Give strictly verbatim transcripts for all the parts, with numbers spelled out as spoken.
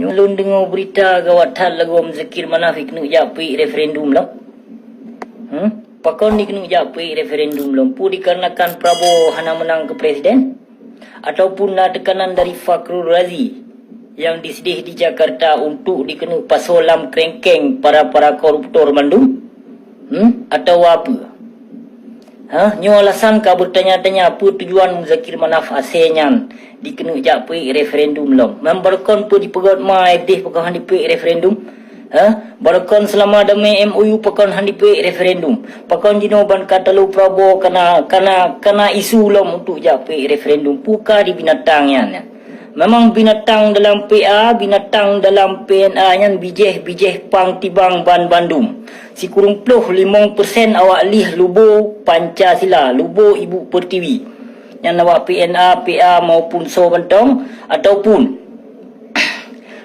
Lôn deungoe beurita gawat that lagoe Muzakir Manaf jikeuneuk jak peuék referendum lom. Hmm? Pakon jikeuneuk jak peuék referendum lom? Peue dikarenakan Prabowo hana meunang keu presiden? Ataupun na teukanan dari Fakhrul Razi nyang disideh di Jakarta untuk jikeuneuk pasoe lam krengkeng para-para koruptor mandum? Hmm? Atawa peue? Hah? Nyoe alasan ka beutanya-tanya peue tujuan Muzakir Manaf asée nyan jikeuneuk jak peuék referendum lom. Memang barokon peue dipeugöt ma deh pakon han dipeuék referendum? Hah? Barokon seulama damé M O U pakon han dipeuék referendum? Pakon jinoe ban ka talo Prabowo kana, kana, kana isu lom untuk jak peuék referendum? Peue ka di binatang nyan? Memang binatang dalam P A, binatang dalam P N A nyan bijéh-bijéh pang tibang ban bandum. Sikureueng ploh limong persen awak lieh lubo Pancasila, lubo ibu pertiwi. Nyan awak P N A, P A maupun soe mantong, ataupun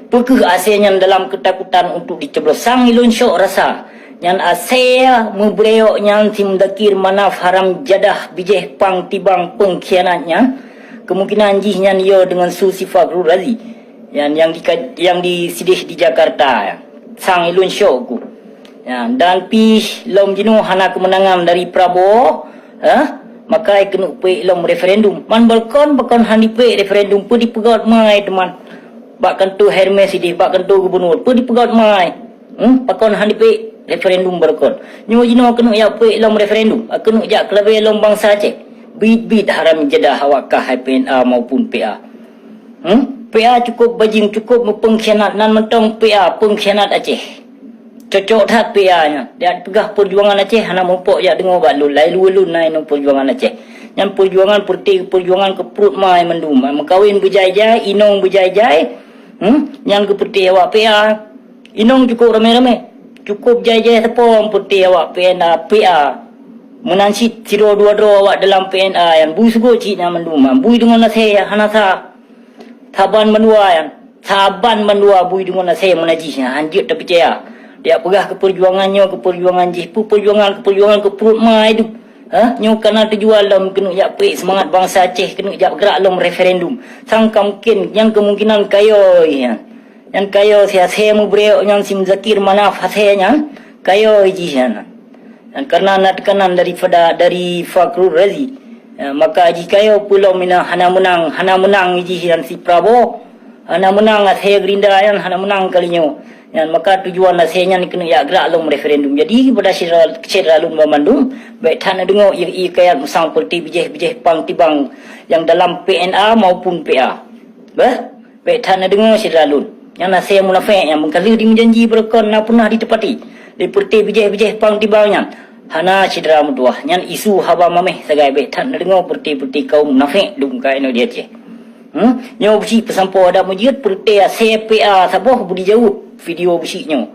peue kheueh asée nyan dalam keutakutan untuk dicoblos? Sang ilôn syok rasa, nyan asée meubreuok nyan si Muzakir Manaf haram jadah bijéh pang tibang peungkhianat nyan, kemungkinan jih nyan yo deungon su si Fakhrul Razi. Nyan nyang di, nyang disideh di Jakarta. Sang ilôn syok ku. Ya, dan pih lom jinoe hana keumeunangan dari Prabowo, eh, maka keuneuk peuék lom referendum. Man barokon, pakon han dipeuék referendum, peue dipeugöt ma teuma bak kantô Hermes sideh, bak kantô gubernur, peue dipeugöt ma? Hmm, pakon han dipeuék referendum barokon? Nyoe jinoe keuneuk jak peuék lom referendum, keuneuk jak keulabée lom bansa Aceh. Bit-bit haram jadah awak kah hai P N A maupun P A. Hmm? P A cukup bajing, cukup meupeungkhianat, nan mantong P A peungkhianat Aceh. Cocok that P A nyan. Dak peugah perjuangan Aceh hana mupok jak deungoe bak lôn, lai lôn na inong perjuangan Aceh. Nyan perjuangan peureute, perjuangan keu pruet mai mandum. Meukawen beujai-jai, inong beujai-jai. Hmm? Nyan keu peureute awak P A. Inong cukup ramé-ramé. Cukup jai-jai teupom peureute awak P N A, P A. Meunan cit sidroe dua droe awak dalam P N A nyan bui sugot cit nyan mandum. Bui deungon asée hana sa. Saban bandua nyan, saban bandua bui deungon asée meunajih nyan, hanjeuet tapeucaya. Dak peugah keu perjuangan nyoe, keu perjuangan jih, peue perjuangan, keu perjuangan keu pruet ma idup. Ha? Nyoe kana tujuan lom keuneuk jak peuék seumangat bansa Aceh, keuneuk jak grak lom referendum. Sang ka mungkin, nyang kemungkinan kayôi nyan. Nyan kayôi si asée meubreuok nyan si Muzakir Manaf asée nyan, kayôi jih nyan. Dan karena na teukanan daripada, dari Fakhrul Razi, ya, maka jikayô peulom ina hana meunang, hana meunang jih dan si Prabowo, hana meunang asai Gerindra nyan, hana meunang kali nyoe. Nyan maka tujuan asai nyan keuneuk jak grak lom referendum. Jadi kepada syedara, syedara lôn banmandum, bék that neudeungoe ie-ie kayat musang peureuti bijéh-bijéh pang tibang nyang dalam P N A maupun P A. Beh? Bék that neudeungoe syedara lôn. Nyan asai munafék nyang meukaleuh jimeujanji beureukoh na peunah jiteupati. Di peureuté bijéh-bijéh pang tibang nyan, hana syedara meutuwah. Nyan isu haba maméh sagai, bék that neudeungoe peureuté-peureuté kaum munafék dum ka inoe di Aceh. Hmm? Nyoe beusi peusampoe adak meujeuet peureuté asai P A saboh beu dijaweueb video beusi nyoe.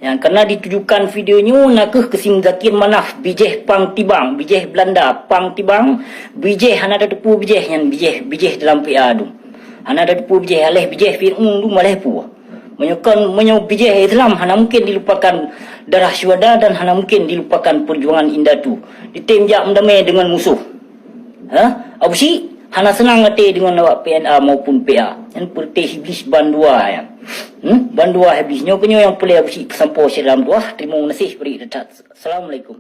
Nyang kana ditujukan video nyoe na kheueh keu si Muzakir Manaf, bijéh pang tibang, bijéh Beulanda, pang tibang, bijéh hana tateupeue bijéh nyan, bijéh, bijéh dalam P A dum. Hana tateupeue bijéh, aléh bijéh Fir'aun dum aléh peue. Meunyoe kon, meunyoe bijéh Islam hana mungken dilupakan darah syuhada dan hana mungken dilupakan peujuangan indatu. Ditem jak meudamé deungon musoh. Ha? Abusyik hana seunang até deungon awak P N A maupun P A. Nyan peureuté Iblis bandua nyan. Hmm? Bandua Iblis. Nyoe keunyoe nyang peureulée Abusyik peusampoe syedara meutuwah. Teurimong geunaséh bri that. Assalamualaikum.